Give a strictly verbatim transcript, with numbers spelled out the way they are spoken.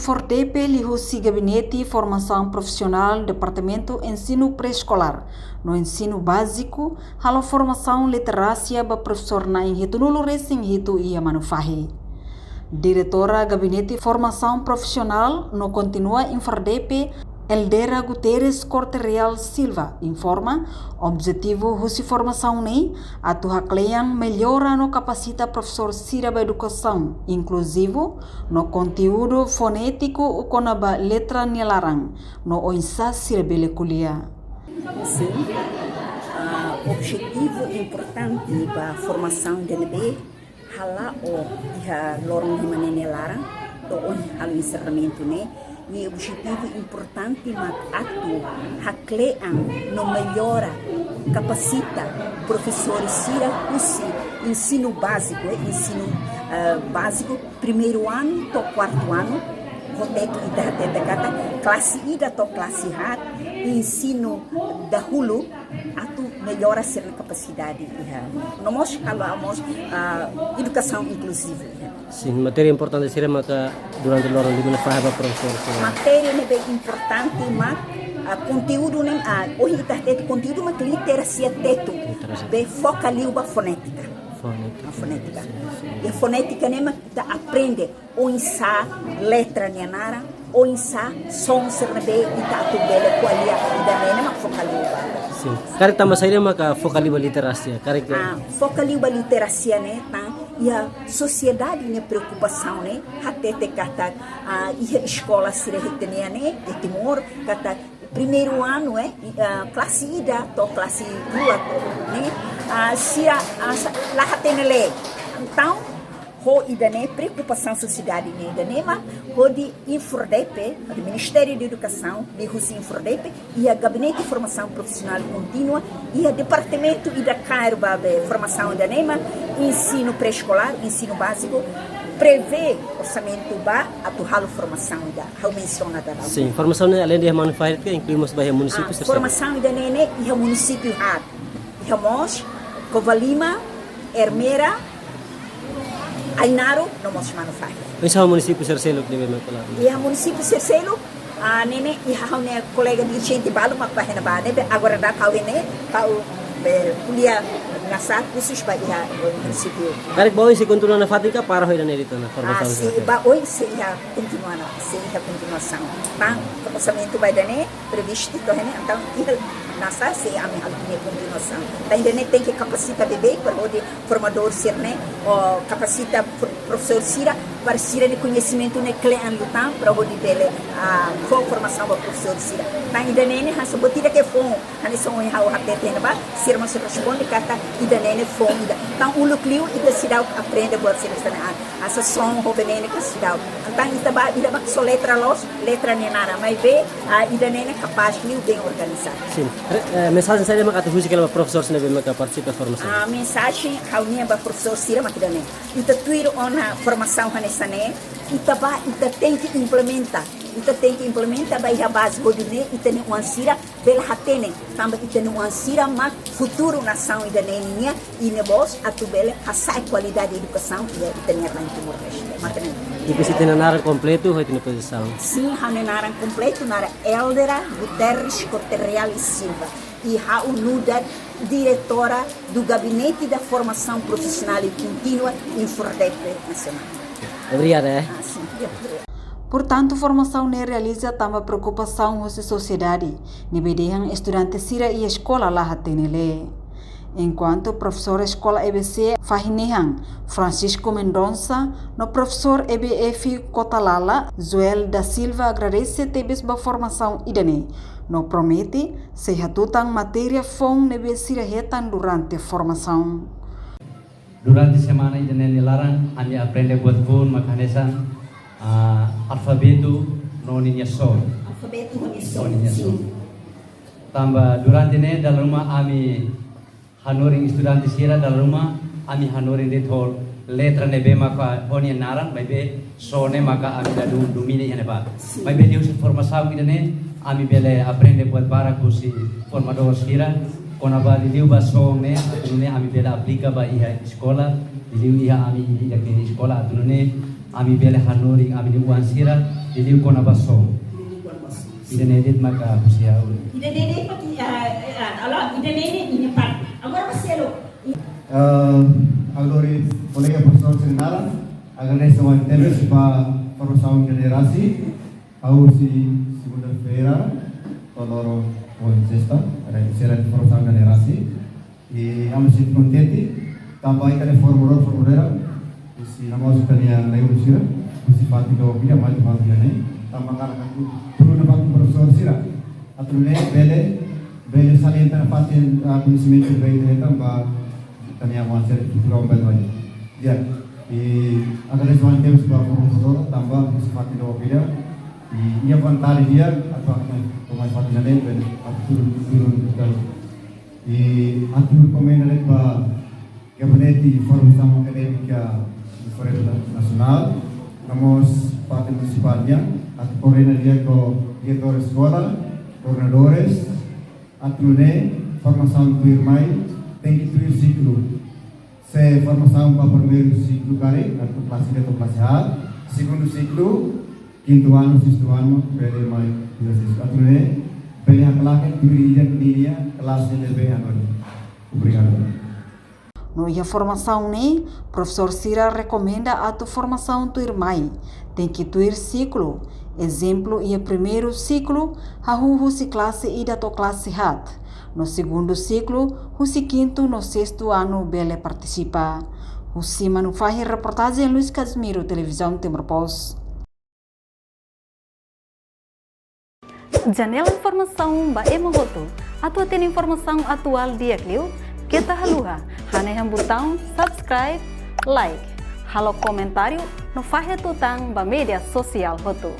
FORDEPE liuhusi Gabinete Formasaun Profisionál Departamentu Ensinu Pré-Eskolár no Ensinu Báziku halo formasaun literasia ba profesór na'in hitunulu-resin-hitu iha Manufahi. Diretora Gabinete Formasaun Profisionál no Kontinua INFORDEPE, Eldera Guterres Corte Real Silva, informa, objetivu husi formasaun ne'e atu haklean, mellora no kapasita profesór sira ba edukasaun inkluzivu no konteúdu fonétiku kona-ba letra nia laran no oinsá sira bele ko'alia. Sin, ah, objetivu importante ba formasaun ida-ne'ebé hala'o iha loron lima ne'e nia laran, to'o ohin halo ensernamentu ne'e, nia objetivu importante mak atu haklean no mellora, kapasita profesór sira husi ensinu báziku, eh, ensinu, eh, báziku, primeiru anu to'o kuartu anu, hotu ita hatete katak klase ida to'o klase haat, ensinu dahuluk, atu mellora sira-nia kapasidade iha. No mós halo mós, ah, edukasaun inkluzivu iha. Sin, matéria importante sira maka durante loron lima ne'e fahe ba profesór sira. Matéria ne'ebé importante mak, ah, konteúdu ne'e, ah, ohin ita hatete konteúdu mak literasia Tetun. Literasia. Be foka liu ba fonétika. Fonétika. Ah, fonétika. Sin, sin. I fonétika ne'e mak ita aprende oinsá letra nia naran, oinsá son sira ne'ebé ita atu bele ko'alia, ida-ne'e ne'e mak foka liu ba. Sin. Karik tanba saida maka foka liu ba literasia? Karik ke? Ah, foka liu ba literasia ne'e, tan iha sosiedade nia preokupasaun ne'e, hatete katak, ah, iha eskola sira ita-nia ne'e, iha Timor, katak primeiru anu, eh, i, ah, klase ida to'o klase rua to'o, ne'e, ah, sira, ah, sa-, la hatene lee. Entaun, ho ida-ne'e preokupasaun sosiedade ne'e ida-ne'e mak hodi INFORDEPE, hodi Ministériu Edukasaun, liuhusi INFORDEPE, iha Gabinete Formasaun Profisionál Kontínua, iha departamentu ida kaer ba be formasaun ida-ne'e mak ensinu pré-eskolár, ensinu báziku, prevee orsamentu ba atu halo formasaun ida ha'u mensiona daudaun. Sin, formasaun ne'e alende iha Manufahi ke inklui mós ba iha munisípiu? Ah, sira-sira? Formasaun ida-ne'e ne'e iha munisípiu haat. Iha mós Covalima, Ermera, Ainaro, no mós Manufahi. Oinsá ho munisípiu sira seluk ne'ebé mak ko'alia? Iha munisípiu sira seluk, ah, ne'e ne'e iha ha'u-nia kolega dirijente balu mak bá iha ne'ebá, ne'ebé agora daudaun ha'u iha ne'e, ha'u be ko'alia nasaun kursus ba iha munisípiu. Karik ba oin sei kontinua nafatin ka para ho ida-ne'e de'it ona, ah, formasaun sira? Ba oin sei iha kontinua ona, sei iha kontinuasaun. Tan, orsamentu ba ida-ne'e previstu to'o iha ne'e, entaun iha nasaun sei ami halo nia kontinuasaun. Tan ida-ne'e tenke kapasita beibeik para hodi formadór sira-ne'e, ou kapasita pro-, profesór sira, para sira-nia koñesimentu ne'e kle'an liután para hodi bele, ah, fó formasaun ba profesór sira. Tan ida-ne'e ne'e hanesan buat ida ke foun, hanesan ohin ha'u hatete iha ne'ebá, sira mós responde katak ida-ne'e ne'e foun ida. Tan uluk liu ita seidauk aprende buat sira hanesan ne'e, ah, hanesan son ho be ne'e ne'e ka seidauk. Tan ita bá, ida bá soletra loos, letra nia naran, maibé, ah, ida-ne'e ne'e kapás liu, bem organizadu. Sin. Re-, eh, mensajen saida mak atu husik hela ba profesór sira ne'ebé maka partisipa formasaun? Ah, mensajen ha'u-nian ba profesór sira mak ida-ne'e. Ita tuir ona formasaun hanesan ne'e, ita bá, ita tenke implementa. Ita tenke implementa ba iha baze hodi nune'e ita-nia oan sira bele hatene, tanba ita-nia oan sira mak futuru nasaun ida-ne'e nian, i nia bos atu bele hasa'e kualidade edukasaun iha ita-nia rain Timor-Leste. Mak ne'e. Ita sei hatene naran kompletu, ho ita-nia pozisaun? Sin, ha'u-nia naran kompletu naran Eldera Guterres Corte Real e Silva. I ha'u nu'udar diretora do Gabinete da Formação Profissional e Contínua INFORDEPE Nacional. Obrigada, eh. Ah, sin, obrigada. Portantu, formasaun ne'e realiza tanba preokupasaun husi sosiedade, ne'ebé dehan estudante sira iha eskola la hatene lee. Enkuantu profesór eskola E B C fahin-nehan, Francisco Mendonça, no profesór E B F Kota Lala, Joel da Silva, agradese tebes ba formasaun ida-ne'e, no promete sei hatutan matéria foun ne'ebé sira hetan durante formasaun. Durante semana ida-ne'e nia laran, ami aprende buat foun mak hanesan, ah, alfabetu no ninia son. Alfabetu no ninia son. No ninia son. Sin. Tanba durante ne'e dala ruma ami hanorin estudante sira dala ruma, ami hanorin de'it ho letra ne'ebé maka ho nia naran, maibé son ne'e maka ami ladún domina iha ne'ebá. Sin. Maibé liuhusi formasaun ida-ne'e, ami bele aprende buat barak husi formadór sira, kona-ba liuliu ba son ne'e, atu nune'e ami bele aplika ba iha eskola, liuliu iha ami iha ke eskola, atu nune'e ami bele hanorin ami-nia oan sira, Ida-ne'e kona-ba só. Ida-ne'e kona-ba só. Ida-ne'e de'it maka husi ha'u. Ida-ne'e de'it maka, eh, eh, ah, ala, ida-ne'e ne'e nia parte. Agora ba selo. Ah, agora, kolega profesór sira naran, agradese tebes ba formasaun ida-ne'e rasik. Ha'u husi segunda-feira to'o loron, ohin sesta, ada sela formasaun ida-ne'e rasik. I ami sente kontente, tanba ita-nia formadór, formadora, husi, no mós ita-nia na'i-ulun sira, husi fatin dook ida mai fatin ne'e, tanba karik atu, tuur iha fatin profesór sira, atu nune'e bele, bele salienta fatin, ah, koñesimentu bele hetan ba ita-nia oan sira futuru oan bele mai. Ya, i agradese tebes ba formadór, tanba husi fatin dook ida, i iha vontade di'ak, atu mai, atu mai fatin ne'e, bele, atu tuur, tuur, tuur. I atu rekomenda de'it ba Gabinete Formasaun Akadémika Diferensa Nasionál, no mós parte munisipál nian, atu koordena di'ak ho diretór eskola, koordenadores, atu nune'e formasaun tuirmai tenke tuir siklu. Se formasaun ba primeiru siklu karik, atu klase ida to'o klase haat, segundu siklu, kintu anu, sestu anu, bele mai, atu nune'e bele haklaken tuir ida-idak nia klase ne'ebé hanoin. Obrigadu. No iha formasaun ne'e, profesór sira rekomenda atu formasaun tuirmai tenke tuir siklu. Ezemplu, iha primeiru siklu, hahú husi klase ida to'o klase haat. No segundu siklu, husi kintu no sestu anu bele partisipa. Husi Manufahi, reportajen Luis Casimiro, Televizaun Timor Post. Janela informasaun ba ema hotu. Atu hatene informasaun atuál di'ak liu, keta haluha hanehan butaun subscribe, like, halo komentáriu no fahe tutan ba média sosiál hotu.